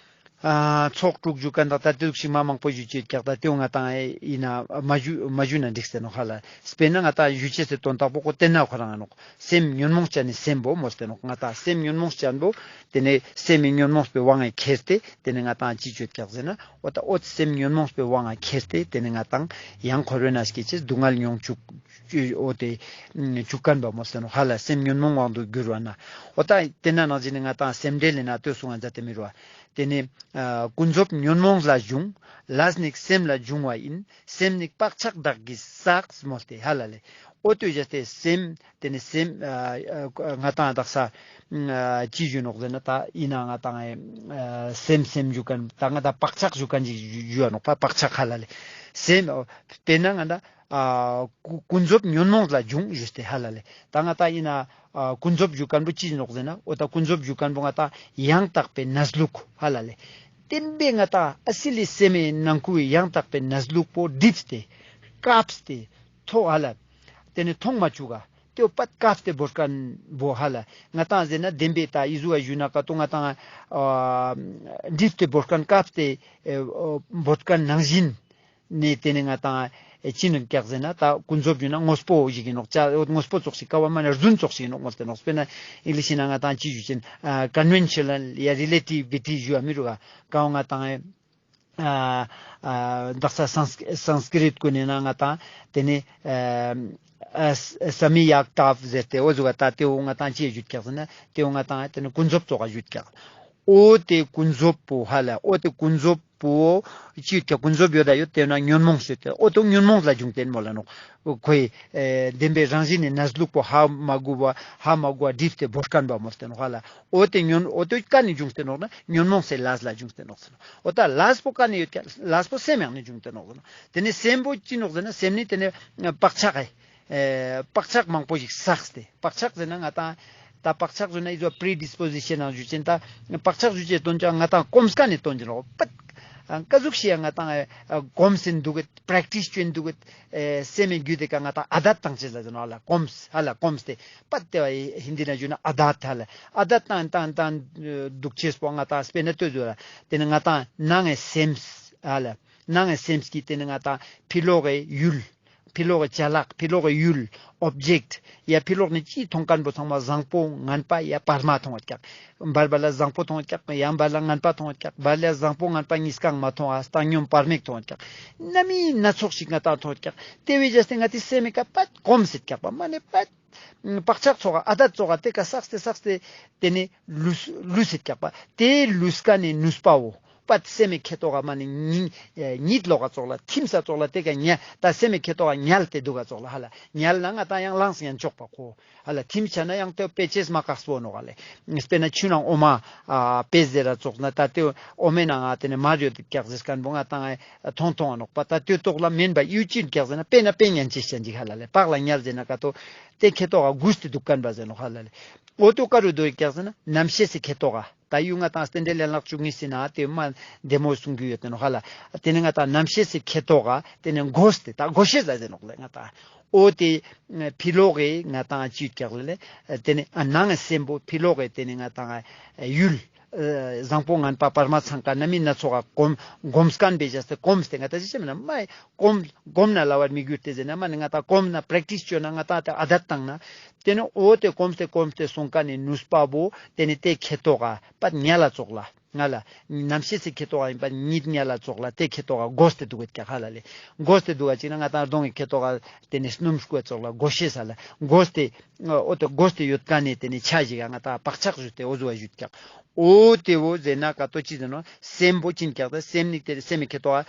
ཨ་ཚོགས་དྲུག་ཞུ་ཁན་དང་ད་ཏེ་ཟུག་ཞིག་མ་མང་པོ་ཞུ་ཅེས་ཀྱག་ད་ཏེ་བོ་ང་ཏང་ཨེ་ཡིན་ན་མ་ཞུ་མ་ཞུ་ན་འགྲིག་སྟེ་ནོག་ཧ་ལ། དཔེར་ན་ང་ཏང་ཞུ་ཅེས་སི་དོན་དག་པོ་ཁོ་ཏེ་ན་ཁོ་རང་ནོག། སེམས་ཉོན་མོངས་ཅན་ནི་སེམས་པོ་མོལ་ཏེ་ནོག། ང་ཏང་སེམས་ཉོན་མོངས་ཅན་པོ་ཏེ་ནེ་སེམས་མི་ཉོན་མོངས་པའི་དབང་ངི་ཁྱེར་ཏེ་ཏེ་ནེ་ང་ཏང་ཅི་ཅོད་ཀྱག་ཟེར་ན་འོ་ཏ་འོ་ཏེ་སེམས་ཉོན་མོངས་པའི་དབང་ངི་ཁྱེར་ཏེ་ཏེ་ནེ་ང་ཏང་ཡང་འཁོར་བའི་ནང་སྐྱེ་ཅེས་སྡུག་བསྔལ་མྱོང་བཅུག་འོ་ཏེ་བཅུག་ཁན་བོ་མོལ་ཏེ་ནོག་ཧ་ལ། སེམས་ཉོན་མོངས་དབང་དུ་གྱུར་བ་ན་འོ་ཏ་ཏེ་ན་ནང་བཞིན་ནི་ང་ཏང་སེམས་འགྲེལ་ལེ་ན་ལྟོས་སུ་ང་མཛད་དེ་མི་རུ་བ། ཏེ་ནེ་ཨ་ཀུན་རྫོབ་ཉོན་མོངས་ལས་བྱུང་། ལས་ནི་སེམས་ལས་བྱུང་བ་ཡིན། སེམས་ནི་བག་ཆགས་དག་གིས་བསགས་མོལ་ཏེ་ཧ་ལ་ལེ། འོ་ཏེ་བཞག་སྟེ་སེམས་ཏེ་ནེ་སེམས་ཨ་ཨ་ང་ཏང་དག་ས་ཨ་ཅི་ཞུ་ནོག་ཟེར་ན་ད་ཡིན་ན་ང་ཏང་ཨ་སེམས་སེམས་ཞུ་ཁན་ད་ང་ཏང་བག་ཆགས་ཞུ་ཁན་ཞིག་ཞུ་ཡ་ནོག་པ་བག་ཆགས་ཧ་ལ་ལེ། སེམས་དཔེར་ན་ང་ཏང་ཨ་ཀུ་ཀུན་རྫོབ་ཉོན་མོངས་ལས་བྱུང་ཞུས་ཏེ་ཧ་ལ་ལེ། ད་ང་ཏང་ཡིན་ན་ཨ་ཀུན་རྫོབ་ཞུ་ཁན་བོ་ཅི་ནོག་ཟེར་ན་འོ་ད་ཀུན་རྫོབ་ཞུ་ཁན་བོ་ང་ཏང་ཡང་དག་པའི་གནས་ལུགས་ཧ་ལ་ལེ། བརྟན་པའི་ང་ཏང་ཨ་སི་ལི་སེམས་མི་ནང་ཁུལ་ཡང་དག་པའི་གནས་ལུགས་པོ་སྒྲིབས་ཏེ་བཀབས་ཏེ་ཐོག་ཧ་ལ། ཏེ་ནེ་མཐོང་མ་བཅུག་ག་ཏེ་བོ་པད་བཀབས་ཏེ་བོར་ཁན་བོ་ཧ་ལ། ང་ཏང་ཟེར་ན་བདེན་པའི་ད་ཨི་ཟུག་ག་ཞུ་ན་ཀ་ཏོ་ང་ཏང་ཨ་སྒྲིབས་ཏེ་བོར་ཁན་བཀབས་ཏེ་ཨེ་བོར་ཁན་ནང་བཞིན། ནེ་ཏེ་ནེ་ང་ཏང་ཨེ་ཅི་ནོག་ཀྱག་ཟེར་ན་ད་ཀུན་རྫོབ་ཞུ་ན་དངོས་པོ་ཞིག་ཨིན་ནོག། ཅ་དངོས་པོ་ཙོགས་ཤིག་ཀ་བ་མ་ནེ་རྫུན་ཙོགས་ཤིག་ཨིན་ནོག་མོལ་ཏེ་ནོག། དཔེར་ན་ཨིང་ལིཤ་ན་ང་ཏང་ཅི་ཞུ་ཅེན་ཨ་ཀོན་ཝེན་ཤ་ནལ་ཡ་རི་ལེ་ཊི་བི་ཊི་ཞུ་བ་མི་རུ་ག་ཀ་བ་ང་ཏང་ཨེ་ཨ་ཨ་དག་ས་སཾ་སྐྲྀཏ་ཀུན་ནི་ན་ང་ཏང་ཏེ་ནེ་ཨ་ཨ་ས་མི་ཡག་ཏབ་ཟེར་ཏེ་འོ་ཟུག་ག་ད་ཏེ་བོ་ང་ཏང་ཅི་ཞུ་ཀྱག་ཟེར་ན་ཏེ་བོ་ང་ཏང་ཏེ་ནེ་ཀུན་རྫོབ་ཙོགས་ཀ་ཞུ་ཀྱག། འོ་ཏེ་ཀུན་རྫོབ་པོ་ཧ་ལ་འོ་ཏེ་ཀུན་རྫོབ་པོ་ཅི་ཡོད་ཀྱག། ཀུན་རྫོབ་ཡོད་ད་ཡོད་ཏེ་ན་ཉོན་མོངས་ཡོད་ཏེ་འོ་ཏེ་ཉོན་མོངས་ལས་བྱུང་སྟེ་མོལ་ལ་ནོག། ཁོའི་ཨེ་བདེན་པའི་རང་བཞིན་ནི་གནས་ལུགས་པོ་ཧ་མ་གོ་བ་ཧ་མ་གོ་བ་སྒྲིབས་ཏེ་བོར་ཁན་བོ་མོལ་ཏེ་ནོག་ཧ་ལ། འོ་ཏེ་ཉོན་འོ་ཏེ་ཀ་ནེ་བྱུང་སྟེ་ནོག་ན་ཉོན་མོངས་སི་ལས་ལས་བྱུང་སྟེ་ནོག་ཟེར་ནོག། འོ་ད་ལས་པོ་ཀ་ནེ་ཡོད་ཀྱག། ལས་པོ་སེམས་ཡང་ནེ་བྱུང་སྟེ་ནོག་ཟེར་ནོག། ཏེ་ནེ་སེམས་པོ་ཅི་ནོག་ཟེར་ན་སེམས་ནི་ཏེ་ནེ་བག་ཆགས་ཨེ་བག་ཆགས་མང་པོ་ཞིག་བསགས་ཏེ་བག་ཆགས་ཟེར་ན་ང་ཏང་ད་བག་ཆགས་ཟེར་ན་ཨི་ཟོ་པྲི་ཌིས་པོ་ཟི་ཤན་ནང་ཞུ་ཅེན་ད་བག་ཆགས་ཞུ་ཅེས་དོན་ཅང་ང་ཏང་གོམས་ཀ་ནེ་དོན་ཅེན་རོ་པད་ཀ་ཟུག་ཤིག་ཡང་ང་ཏང་ཨེ་གོམས་སེ་དུག་གེད་པྲེག་ཊིས་ཅོ་ཨིན་དུག་གེད་ཨེ་སེམས་མི་རྒྱུད་དེ་ཀ་ང་ཏང་ཨ་དད་ཏང་ཅེས་ལ་ཟེར་ནོག་ཧ་ལ་གོམས་ཧ་ལ་གོམས་ཏེ་པད་ཏེ་བ་ཧིན་དི་ན་ཞུ་ན་ཨ་དད་ཧ་ལ་ཨ་དད་ཏང་ཏང་ཏང་དུག་ཅེས་པོ་ང་ཏང་སྤེར་ན་ལྟོས་ཟོ་ལ་ཏེ་ནེ་ང་ཏང་ནང་ངི་སེམས་ཧ་ལ་ནང་ངི་སེམས་ཀྱི་ཏེ་ནེ་ང་ཏང་ཕི་ལོག་གི་ཡུལ། ཕི་ལོག་གི་ཅ་ལག་ཕི་ལོག་གི་ཡུལ་ཨོབ་ཇེཀྚ་ཡ་ཕི་ལོག་ནེ་ཅི་ཐོང་ཁན་བོ་ཚང་མ་བཟང་པོ་ངན་པ་ཡ་བར་མ་ཐོང་ངད་ཀྱག། བར་བར་ལ་བཟང་པོ་ཐོང་ངད་ཀྱག། ཡང་བར་ལ་ངན་པ་ཐོང་ངད་ཀྱག། བར་ལ་བཟང་པོ་ངན་པ་ཉིས་ཀའང་མ་ཐོང་ང་བཏང་སྙོམས་བར་མེད་ཐོང་ངད་ཀྱག། སྣ་མིན་སྣ་ཚོགས་ཤིག་ང་ཏང་ཐོང་ངད་ཀྱག། ཏེ་བོའི་རྒྱུ་སྟེ་ང་ཏི་སེམས་མི་ཀ་པད་གོམས་སེད་ཀྱག་པ་མ་ནེ་པད་བག་ཆགས་ཚོགས་ཨ་དད་ཚོགས་ཏེ་ཀ་བསགས་ཏེ་བསགས་ཏེ་ཏེ་ནེ་ལུས་ལུས་སེད་ཀྱག་པ་ཏེ་ལུས་ཀ་ནེ་ནུས་པ་བོ། པད་སེམས་མི་ཁེ་ཏོག་ག་མ་ནེ་ཉིད་ཉིད་ལོག་ག་ཙོགས་ལ་ཐིམ་ས་ཙོགས་ལ་ཏེ་ཀ་ཉལ་ད་སེམས་མི་ཁེ་ཏོག་ག་ཉལ་ཏེ་དུག་ག་ཙོགས་ལ་ཧ་ལ་ཉལ་ན་ང་ཏང་ཡང་ལངས་ཡང་ཆོག་པ་ཁོ་ཧ་ལ་ཐིམ་ཆ་ན་ཡང་ཏེ་པེ་ཅེས་མ་ཀགས་པོ་ནོག་ལེ། སྤེར་ན་ཆུ་ནང་འོ་མ་ཨ་པེ་ཟེར་ར་ཙོགས་ན་ད་ཏེ་འོ་མའི་ནང་ང་ཏེ་ནེ་མར་ཡོད་ཀྱག་ཟེར་ཁན་བོ་ང་ཏང་ཐོང་ཐོང་ནོག་པ་ད་ཏེ་ཏོག་ལ་མེན་པ་ཡུ་ཅི་ཀྱག་ཟེར་ན་པེ་ན་པེ་ཉན་ཅེས་ཅན་ཅིག་ཧ་ལ་ལེ་པག་ལ་ཉལ་ཟེར་ན་ཀ་ཏོ་ཏེ་ཁེ་ཏོག་ག་གུས་ཏེ་དུག་ཁན་བ་ཟེར་ནོག་ཧ་ལ་ལེ། འོ་ཏོ་ཀ་རུ་དོ་ཀྱག་ཟེར་ན་རྣམ་ཤེས་སི་ཁེ་ཏོག་ག་ད་ཡུ་ང་ཏང་རྟེན་འབྲེལ་ཡན་ལག་བཅུ་གཉིས་སི་ན་ཏེ་མ་བདེ་མོ་གསུང་གི་ཡོད་ཏེ་ནོག་ཧ་ལ། ཏེ་ནེ་ང་ཏང་རྣམ་ཤེས་སི་ཁེ་ཏོག་ག་ཏེ་ནེ་གོས་ཏེ་ད་གོས་ཤེས་ལ་ཟེར་ནོག་ལེ་ང་ཏང་། འོ་ཏེ་ཕི་ལོག་གི་ང་ཏང་ཅི་ཡོད་ཀྱག་ལེ་ལེ། ཏེ་ནེ་ཨ་ནང་སེམས་པོ་ཕི་ལོག་གི་ཏེ་ནེ་ང་ཏང་ཡུལ་བཟང་པོ་ངན་པ་བར་མ་ཚང་ཀ་སྣ་མིན་སྣ་ཚོགས་ག་གོམས་གོམས་ཁན་བེ་ཅེས་ཏེ་གོམས་ཏེ་ང་ཏང་ཅི་ཅེས་མེན་ན་མ་གོམས་གོམས་ན་ལ་བར་མི་གྱུར་ཏེ་ཟེར་ན་མ་ནེ་ང་ཏང་གོམས་ན་པྲེག་ཊིས་ཅོ་ན་ང་ཏང་ཏེ་ཨ་དད་ཏང་ན། ཏེ་ནེ་འོ་ཏེ་གོམས་ཏེ་གོམས་ཏེ་སོང་ཀ་ནེ་ནུས་པ་བོ་ཏེ་ནེ་ཏེ་ཁེ་ཏོག་ག་པད་ཉལ་ལ་ཙོགས་ལ་ང་ལ་རྣམ་ཤེས་སི་ཁེ་ཏོག་ག་ཨིན་པ་ཉིད་ཉལ་ལ་ཙོགས་ལ་ཏེ་ཁེ་ཏོག་ག་གོས་ཏེ་དུག་གེད་ཀྱག་ཧ་ལ་ལེ། གོས་ཏེ་དུག་ག་ཅིག་ན་ང་ཏང་གདོང་གི་ཁེ་ཏོག་ག་ཏེ་ནེ་སྣུམ་སྐུ་ཙོགས་ལ་གོས་ཤེས་ས་ལ་གོས་ཏེ་འོ་ཏེ་གོས་ཏེ་ཡོད་ཀ་ནེ་ཏེ་ནེ་ཆ་ཞིག་ག་ང་ཏང་བག་ཆགས་ཞུ་ཏེ་འོ་ཟུག་ག་ཞུ་ཀྱག། འོ་ཏེ་བོ་ཟེར་ན་ཀ་ཏོ་ཅི་ཟེར་ནོག་སེམས་པོ་ཅི་ཨིན་ཀྱག་ཟེར་ན་སེམས་ནི་ཏེ་སེམས་མི་ཁེ་ཏོ་ཨ་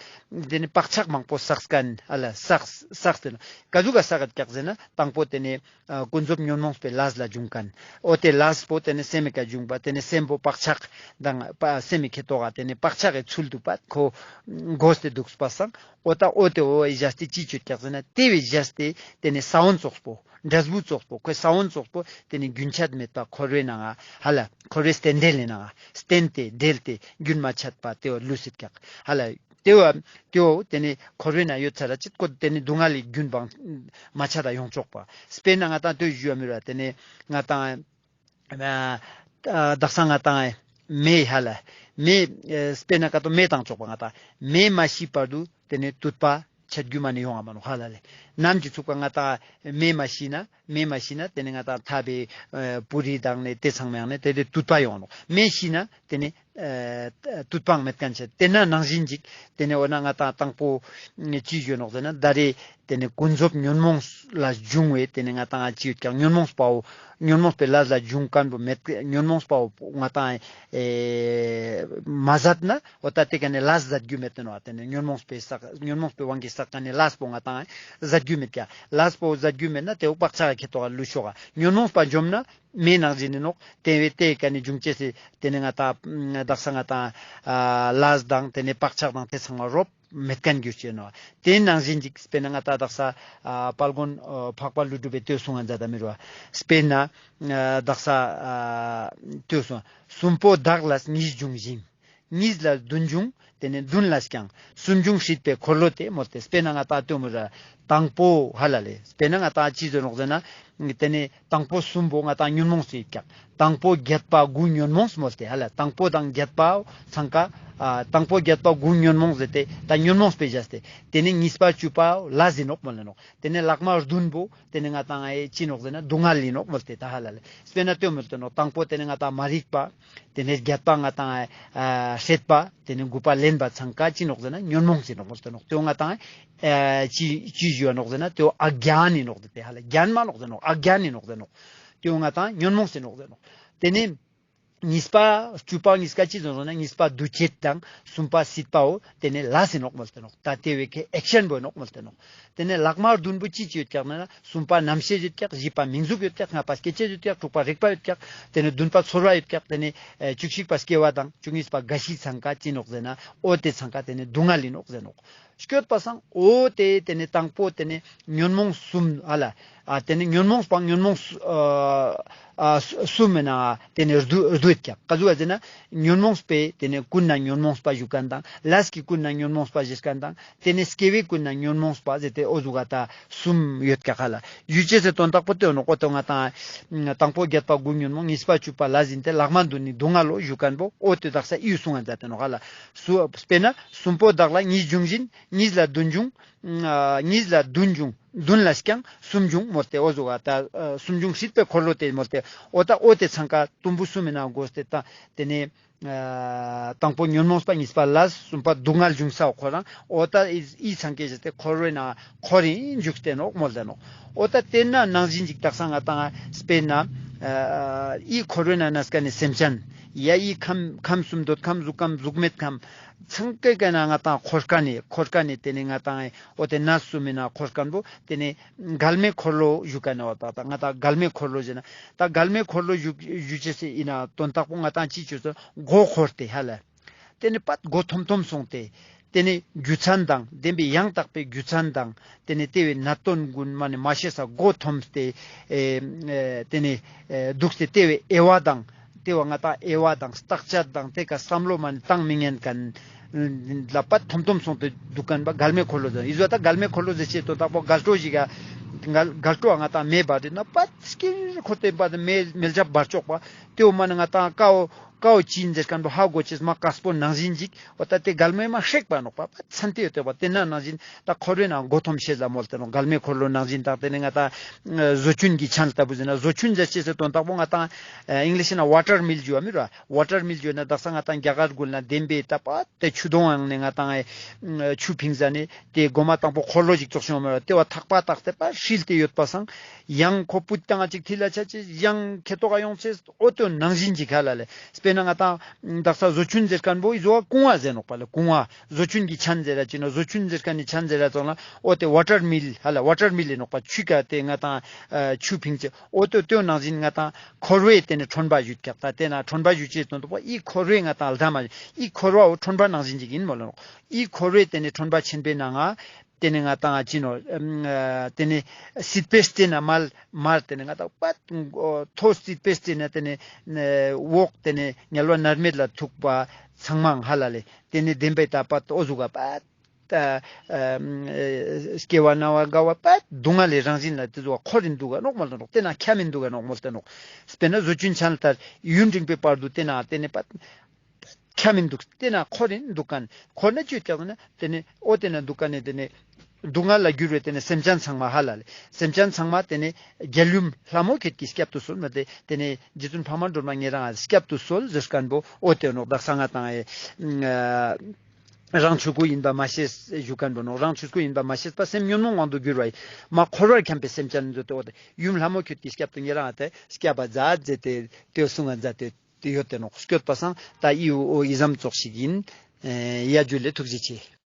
ཏེ་ནེ་བག་ཆགས་མང་པོ་བསགས་ཁན་ཧ་ལ་བསགས་བསགས་ཏེ་ནོག་ཀ་ཟུག་ག་བསགས་ཀྱག་ཟེར་ན་དང་པོ་ཏེ་ནེ་ཨ་ཀུན་རྫོབ་ཉོན་མོངས་པའི་ལས་ལ་འབྱུང་ཁན། འོ་ཏེ་ལས་པོ་ཏེ་ནེ་སེམས་མི་ཀ་འབྱུང་པ་ཏེ་ནེ་སེམས་པོ་བག་ཆགས་དང་པ་སེམས་མི་ཁེ་ཏོ་ག་ཏེ་ནེ་བག་ཆགས་ཀྱི་ཚུལ་དུ་པ་ཁོ་གོས་ཏེ་དུག་པ་སང་འོ་ཏ་འོ་ཏེ་འོ་བཞག་སྟེ་ཅི་ཅོ་ཀྱག་ཟེར་ན་ཏེ་བོ་བཞག་སྟེ་ཏེ་ནེ་ས་བོན་ཙོགས་པོ་འབྲས་བུ་ཙོགས་པོ་ཁོའི་ས་བོན་ཙོགས་པོ་ཏེ་ནེ་རྒྱུན་ཆད་མེད་པ་འཁོར་བའི་ནང་ང་ཧ་ལ་འཁོར་བའི་རྟེན་འབྲེལ་ལི་ནང་ང་བརྟེན་ཏེ་འབྲེལ་ཏེ་རྒྱུན་མ་ཆད་པ་ཏེ་བོ་ལུས་སེད་ཀྱག་ཧ་ལ། ཏེ་བོ་ཏེ་བོ་ཏེ་ནེ་འཁོར་བའི་ནང་ཡོད་ཚར་ར་ཅིག་ཀོ་ཏེ་ནེ་སྡུག་བསྔལ་ལི་རྒྱུན་བང་མ་ཆད་ད་ཡོང་ཆོག་པ། དཔེར་ན་ང་ཏང་ཏེ་བོ་ཞུ་བ་མི་རུ་བ་ཏེ་ནེ་ང་ཏང་ཨ་ཨ་དག་ས་ང་ཏང་མེ་ཧ་ལ་མེ་ཨ་དཔེར་ན་ཀ་ཏོ་མེ་ཏང་ཆོག་པ་ང་ཏང་མེ་མ་ཤི་བར་དུ་ཏེ་ནེ་དུད་པ་ཆད་རྒྱུ་མ་ནེ་ཡོང་ང་མ་ནོག་ཧ་ལ་ལེ། ནམ་གྱི་ཚུགས་པ་ང་ཏང་མེ་མ་ཤི་ན་མེ་མ་ཤི་ན་ཏེ་ནེ་ང་ཏང་ཐབ་པའི་ཨ་པུ་རི་དང་ནེ་ཏེ་ཚང་མའི་ནང་ནེ་ཏེ་ཏེ་དུད་པ་ཡོང་ང་ནོག་མེ་ཤི་ན་ཏེ་ནེ་ཨ་དུད་པའང་མེད་ཁན་ཆ། ཏེ་ན་ནང་བཞིན་ཅིག་ཏེ་ནེ་འོ་ན་ང་ཏང་དང་པོ་ཅི་ཞུ་ནོག་ཟེར་ན་ད་རེ་ཏེ་ནེ་ཀུན་རྫོབ་ཉོན་མོངས་ལ་འབྱུང་བའི་ཏེ་ནེ་ང་ཏང་ཅི་ཡོད་ཀྱག་ཉོན་མོངས་པའོ། ཉོན་མོངས་པའི་ལས་ལ་འབྱུང་ཁན་བོ་མེད་ཉོན་མོངས་པའོ་ང་ཏང་ཨེ་མ་ཟད་ན་འོ་ཏ་ཏེ་ཀ་ནེ་ལས་ཟད་རྒྱུ་མེད་ཏེ་ནོག་ཏེ་ནེ་ཉོན་མོངས་པའི་བསགས་ཉོན་མོངས་པའི་དབང་གིས་བསགས་ཁན་ནི་ལས་པོ་ང་ཏང་ཟད་རྒྱུ་མེད་ཀྱག་ལས་པོ་ཟད་རྒྱུ་མེད་ན་ཏེ་བོ་བག་ཆགས་ཁེ་ཏོ་ག་ལུས་ཤོག་ག་ཉོན་མོངས་པ་འཇོམས་ན་མེ་ནང་བཞིན་ཨིན་ནོག་ཏེ་བོ་ཏེ་ཀ་ནེ་འབྱུང་ཅེས་སི་ཏེ་ནེ་ང་ཏང་དག་ས་ང་ཏང་ཨ་ལས་དང་ཏེ་ནེ་བག་ཆགས་དང་ཏེ་ཚང་མ་རོབ་མེད་ཁན་གྱུར་ཅེས་ནོག་ཏེ་ནང་བཞིན་ཅིག་དཔེར་ན་ང་ཏང་དག་ས་ཨ་དཔལ་མགོན་ཨ་འཕགས་པ་ཀླུ་སྒྲུབ་པའི་ཏེ་བོ་གསུང་ང་མཛད་ད་མི་རུ་བ། དཔེར་ན་ཨ་དག་ས་ཨ་ཏེ་བོ་གསུང་། གསུམ་པོ་བདག་ལས་གཉིས་འབྱུང་བཞིན། གཉིས་ལ་བདུན་འབྱུང་། ཏེ་ནེ་བདུན་ལས་ཀྱང་། གསུམ་འབྱུང་སྲིད་པའི་འཁོར་ལོ་སྟེ་མོལ་ཏེ། དཔེར་ན་ང་ཏང་ཏེ་བོ་མི་རུ་དང་པོ་ཧ་ལ་ལེ། དཔེར་ན་ང་ཏང་ཅི་ཟེར་ནོག་ཟེར་ན་ཏེ་ནེ་དང་པོ་གསུམ་པོ་ང་ཏང་ཉོན་མོངས་སུ་ཡོད་ཀྱག་དང་པོ་བརྒྱད་པ་དགུ་ཉོན་མོངས་མོལ་ཏེ་ཧ་ལ། དང་པོ་དང་བརྒྱད་པ་ཚང་ཀ་ཨ་དང་པོ་བརྒྱད་པ་དགུ་ཉོན་མོངས་ཟེར་ཏེ་ཏ་ཉོན་མོངས་པའི་བཞག་སྟེ་ཏེ་ནེ་གཉིས་པ་བཅུ་པ་ལས་ཨིན་ནོག་མོལ་ལེ་ནོག་ཏེ་ནེ་ལྷག་མ་བདུན་པོ་ཏེ་ནེ་ང་ཏང་ཨེ་ཅི་ནོག་ཟེར་ན་སྡུག་བསྔལ་ཨིན་ནོག་མོལ་ཏེ་ཏ་ཧ་ལ་ལེ། དཔེར་ན་ཏེ་བོ་མོལ་ཏེ་ནོག་དང་པོ་ཏེ་ནེ་ང་ཏང་མ་རིག་པ། ཏེ་ནེ་བརྒྱད་པ་ང་ཏང་ཨ་སྲེད་པ། ཏེ་ནེ་དགུ་པ་ལེན་པ་ཚང་ཀ་ཅི་ནོག་ཟེར་ན་ཉོན་མོངས་ཟེར་ནོག་མོལ་ཏེ་ནོག་ཏེ་བོ་ང་ཏང་ཨ་ཅི་ཅི་ཞུ་བ་ནོག་ཟེར་ན་ཏེ་བོ་ཨ་གྱཱན་ཨིན་ནོག་ཟེར་ཏེ་ཧ་ལ་གྱཱན་མ་ནོག་ཟེར་ནོག་ཨ་གྱཱན་ཨིན་ནོག་ཟེར་ནོག་ཏེ་བོ་ང་ཏང་ཉོན་མོངས་ཟེར་ནོག་ཟེར་ནོག་ཏེ་ནེ་གཉིས་པ་བཅུ་པ་གཉིས་ཀ་ཅི་ཟེར་ནོག་ཟེར་ན་གཉིས་པ་འདུ་བྱེད་དང་གསུམ་པ་སྲིད་པའོ། ཏེ་ནེ་ལས་ཨིན་ནོག་མོལ་ཏེ་ནོག་ཏ་ཏེ་བོའི་ཁེ་ཨེག་ཤན་བོ་ཨིན་ནོག་མོལ་ཏེ་ནོག་ཏེ་ནེ་ལྷག་མ་བདུན་པོ་ཅི་ཅི་ཡོད་ཀྱག་ན་གསུམ་པ་རྣམ་ཤེས་ཡོད་ཀྱག་བཞི་པ་མིང་གཟུགས་ཡོད་ཀྱག་ལྔ་པ་སྐྱེ་མཆེད་ཡོད་ཀྱག་དྲུག་པ་རེག་པ་ཡོད་ཀྱག་ཏེ་ནེ་བདུན་པ་ཚོར་བ་ཡོད་ཀྱག་ཏེ་ནེ་ཨེ་བཅུ་གཅིག་པ་སྐྱེ་བ་དང་བཅུ་གཉིས་པ་རྒ་ཤི་ཚང་ཀ་ཅི་ནོག་ཟེར་ན་འོ་ཏེ་ཚང་ཀ་ཏེ་ནེ་སྡུག་བསྔལ་ཨིན་ནོག་ཟེར་ནོག་སྐྱོད་པ་སང་འོ་ཏེ་ཏེ་ནེ་དང་པོ་ཏེ་ནེ་ཉོན་མོངས་གསུམ་ཨ་ལ་ཨ་ཏེ་ནེ་ཉོན་མོངས་པ་ཉོན་མོངས་ཨ་ཨ་གསུམ་མེ་ན་ཏེ་ནེ་རྡུ་རྡུད་ཀྱག་ཀ་ཟུག་ག་ཟེར་ན་ཉོན་མོངས་པའི་ཏེ་ནེ་ཀུན་ནས་ཉོན་མོངས་པ་ཞུ་ཁན་དང་ལས་ཀྱི་ཀུན་ནས་ཉོན་མོངས་པ་ཞུ་ཁན་དང་ཏེ་ནེ་སྐྱེ་བའི་ཀུན་ནས་ཉོན་མོངས་པ་ཟེར་ཏེ་འོ་ཟུག་ག་ཏ་གསུམ་ཡོད་ཀྱག་ཧ་ལ། ཞུ་ཅེས་སི་དོན་དག་པོ་ཏེ་ནོག་འོ་ཏེ་ང་ཏང་དང་པོ་བརྒྱད་པ་དགུ་ཉོན་མོངས། གཉིས་པ་བཅུ་པ་ལས་ཨིན་ཏེ་ལྷག་མ་བདུན་ནི་སྡུག་བསྔལ་ལོ་ཞུ་ཁན་བོ་འོ་ཏེ་དག་ས་ཨི་གསུང་ང་མཛད་དེ་ནོག་ཧ་ལ། སུ་དཔེར་ན་གསུམ་པོ་བདག་ལ་གཉིས་འབྱུང་བཞིན། གཉིས་ལ་བདུན་འབྱུང་། ཨ་གཉིས་ལ་བདུན་འབྱུང་། བདུན་ལས་ཀྱང་གསུམ་འབྱུང་མོལ་ཏེ་འོ་ཟུག་ག་ཏ་ཨ་གསུམ་འབྱུང་སྲིད་པའི་འཁོར་ལོ་སྟེ་མོལ་ཏེ་འོ་ཏ་འོ་ཏེ་ཚང་ཀ་དུམ་བུ་གསུམ་མེ་ན་གོས་ཏེ་ཏ་ཏེ་ནེ་ཨ་དང་པོ་ཉོན་མོངས་པ། གཉིས་པ་ལས། གསུམ་པ་སྡུག་བསྔལ་འབྱུང་ས་འོ་ཁོ་རང་འོ་ཏ་ཨི་ཨི་ཚང་ཀེ་ཟེར་ཏེ་འཁོར་བའི་ནང་འཁོར་རིན་འཇུག་སྟེ་ནོག་མོལ་ཏེ་ནོག་འོ་ཏ་ཏེ་ན་ནང་བཞིན་ཅིག་དག་ས་ང་ཏང་དཔེར་ན་ཨ་ཨི་འཁོར་བའི་ནང་ན་སྐྱེ་ནི་སེམས་ཅན་ཡ་ཨི་ཁམས་ཁམས་གསུམ་འདོད་ཁམས་གཟུགས་ཁམས་གཟུགས་མེད་ཁམས་ཚང་ཀེ་ཀ་ན་ང་ཏང་འཁོར་ཁན་ནི་འཁོར་ཁན་ནི་ཏེ་ནེ་ང་ཏང་འོ་ཏེ་ན་གསུམ་མེ་ན་འཁོར་ཁན་བོ་ཏེ་ནེ་འགལ་མེ་འཁོར་ལོ་ཞུ་ཁན་ནི་འོ་ཏ་ཏ་ང་ཏང་འགལ་མེ་འཁོར་ལོ་ཞུ་ན་ཏ་འགལ་མེ་འཁོར་ལོ་ཞུ་ཞུ་ཅེས་སི་ཨིན་ན་དོན་དག་པོ་ང་ཏང་ཅི་ཅོས་སོ་མགོ་འཁོར་ཏེ་ཧ་ལ། ཏེ་ནེ་པད་མགོ་འཐོམ་འཐོམ་སོང་སྟེ། ཏེ་ནེ་རྒྱུ་མཚན་དང་བདེན་པའི་ཡང་དག་པའི་རྒྱུ་མཚན་དང་ཏེ་ནེ་ཏེ་བོའི་གནད་དོན་གུན་མ་ནེ་མ་ཤེས་ས་མགོ་འཐོམ་སྟེ་ཨེ་ཨེ་ཏེ་ནེ་ཨེ་དུག་སྟེ་ཏེ་བོའི་དབྱེ་བ་དང་ཏེ་བོ་ང་ཏང་དབྱེ་བ་དང་བརྟག་དཔྱད་དང་ཏེ་ཀ་བསམ་བློ་མ་ནེ་བཏང་མི་ཉན་ཁན་ལ་པད་འཐོམ་འཐོམ་སོང་སྟེ་དུག་ཁན་པ་འགལ་མེ་འཁོར་ལོ་ཟེར། ཨི་ཟོ་ཏ་འགལ་མེ་འཁོར་ལོ་ཟེར་ཅེས་དོན་དག་པོ་འགལ་འགྲོ་ཞིག་ག་འགལ་འགལ་འགྲོ་ང་ཏང་མེ་འབར་ཏེ་ན་པད་སྐྱིད་འཁོར་ཏེ་པད་མེ་མེ་ལྕེ་འབར་ཆོག་པ་ཏེ་བོ་མ་ནེ་ང་ཏང་ཀ་བོ་ཀ་བོ་ཅི་ཨིན་ཟེར་ཁན་བོ་ཧ་གོ་ཅེས་མ་ཀགས་པོ་ནང་བཞིན་ཅིག་འོ་ཏ་ཏེ་འགལ་མེ་མ་ཤེས་པ་ནོག་པ་པད་ཚན་ཏེ་ཡོད་ཏེ་བ་ཏེ་ན་ནང་བཞིན་ཏ་འཁོར་བའི་ནང་མགོ་འཐོམ་ཤེས་ལ་མོལ་ཏེ་ནོག་འགལ་མེ་འཁོར་ལོ་ནང་བཞིན་དང་ཏེ་ནེ་ང་ཏང་བཟོ་ཆུན་གྱི་ཆན་ལྟ་བུ་ཟེར་ན་བཟོ་ཆུན་ཟེར་ཅེས་སི་དོན་དག་པོ་ང་ཏང་ཨིང་ལིཤ་ན་ཝ་ཊར་མིལ་ཞུ་བ་མི་ར་ཝ་ཊར་མིལ་ཞུ་ན་དག་ས་ང་ཏང་རྒྱ་གར་གུན་ལ་བདེན་པའི་ཏ་པད་ཏེ་ཆུ་དོང་ཡང་ནེ་ང་ཏང་ཨེ་ཆུ་ཕིང་ཟ་ནེ་ཏེ་གོ་མ་དང་པོ་འཁོར་ལོ་ཞིག་ཙོགས་ཤིག་ཡོང་མ་ར་ཏེ་བ་ཐག་པ་བཏགས་ཏེ་པ་ཧྲིལ་ཏེ་ཡོད་པ་སང་ཡང་ཁོ་པུད་ཏང་ཅིག་ཐིལ་ལ་ཆ་ཅེས་ཡང་ཁེ་ཏོག་ག་ཡོང་ཅེས་འོ་ཏེ་ནང་བཞིན་ཅིག་ཧ་ལ་ལེ། དེ་ན་ང་ཏང་དག་ས་ཟོ་ཆུན་ཟེར་ཁན་བོ་ཨི་ཟོ་བ་ཀུང་བ་ཟེར་ནོག་པ་ལེ། ཀུང་བ་ཟོ་ཆུན་གྱི་ཆན་ཟེར་ར་ཅི་ནོག། ཟོ་ཆུན་ཟེར་ཁན་ནི་ཆན་ཟེར་ར་ཙོགས་ལ་འོ་དེ་ཝ་ཊར་མིལ་ཧ་ལ་ཝ་ཊར་མིལ་ལེ་ནོག་པ། ཆུ་ཀ་དེ་ང་ཏང་ཆུ་ཕིང་ཅེས་འོ་དེ་དེ་ནང་བཞིན་ང་ཏང་འཁོར་བའི་དེ་ནི་ཁྲོན་པ་ཞུ་ཀྱག། ད་དེ་ན་ཁྲོན་པ་ཞུ་ཅེས་དོན་དུ་པ་ཨི་འཁོར་བའི་ང་ཏང་ལྡ་མ་ཨི་འཁོར་བ་འོ་ཁྲོན་པ་ནང་བཞིན་ཅིག་ཡིན་མོལ་ལ་ནོག། ཨི་འཁོར་བའི་དེ་ནི་ཁྲོན་པ་ཆེན་པོའི་ནང་ང་དེ་ནི་ང་ཏང་ཅི་ནོག། ཨམ་ཨ་དེ་ནི་སྲིད་པའི་རྩེ་ན་མར་མར་དེ་ནི་ང་ཏང་པད་མཐོ་སྲིད་པའི་རྩེ་ན་དེ་ནི་འོག་དེ་ནི་དམྱལ་བ་མནར་མེད་ལ་ཐུག་པ་ཚང་མའང་ཧ་ལ་ལེ། དེ་ནི་བདེན་པའི་ད་པད་འོ་ཟུག་ག་པད་ཨ་ཨ་སྐྱེ་བ་ན་བ་རྒ་བ་པད་སྡུག་བསྔལ་ལི་རང་བཞིན་ལ་དེ་ཟུག་འཁོར་རིན་འདུག་ག་ནོག་མོལ་ཏེ་ནོག། དེ་ན་ཁྱམས་མིན་འདུག་ག་ནོག་མོལ་ཏེ་ནོག། དཔེར་ན་ཟོ་ཆུན་ཆན་ལྟར་ཡུན་རིང་པོའི་བར་དུ་དེ་ན་དེ་ནི་པད་ཁྱམས་མིན་འདུག། དེ་ན་འཁོར་རིན་འདུག་ཁན། འཁོར་ན་ཅི་ཡོད་ཀྱག་ན་དེ་ནི་འོ་དེ་ན་འདུག་ཁན་ནི་དེ་ནི་སྡུག་བསྔལ་ལ་གྱུར་བའི་དེ་ནི་སེམས་ཅན་ཚང་མ་ཧ་ལ་ལེ། སེམས་ཅན་ཚང་མ་དེ་ནི་རྒྱལ་ཡུམ་ལྷ་མོ་ཁྱོད་ཀྱིས་བསྐྱབ་ཏུ་གསོལ་མ་དེ་དེ་ནི་རྗེ་བཙུན་འཕགས་མ་སྒྲོལ་མ་ཉེ་རང་ང་བསྐྱབ་ཏུ་གསོལ་ཟེར་ཁན་བོ་འོ་དེ་ནོག། དག་ས་ང་ཏང་ཨེ་རང་ཆོས་སྐུ་ཡིན་པ་མ་ཤེས་ཞུ་ཁན་བོ་ནོག། རང་ཆོས་སྐུ་ཡིན་པ་མ་ཤེས་པ་སེམས་ཉོན་མོངས་དབང་དུ་གྱུར་བ་ཡིན། མ་འཁོར་བར་འཁྱམས་པའི་སེམས་ཅན་ཚོ་དེ་འོ་དེ་ཡུམ་ལྷ་མོ་ཁྱོད་ཀྱིས་བསྐྱབ་ཏུ་ཉེ་རང་ང་དེ་བསྐྱབ་པ་མཛད་ཟེར་ཏེ་དེ་གསུང་ང་མཛད་དེ་དེ་ཡོད་དེ་ནོག། སྐྱོད་པ་སང་ད་ཨི་འོ་ཨི་ཙམ་ཙོགས་ཤིག་ཡིན། ཡ་ཇུ་ལེ། ཐུགས་རྗེ་ཆེ།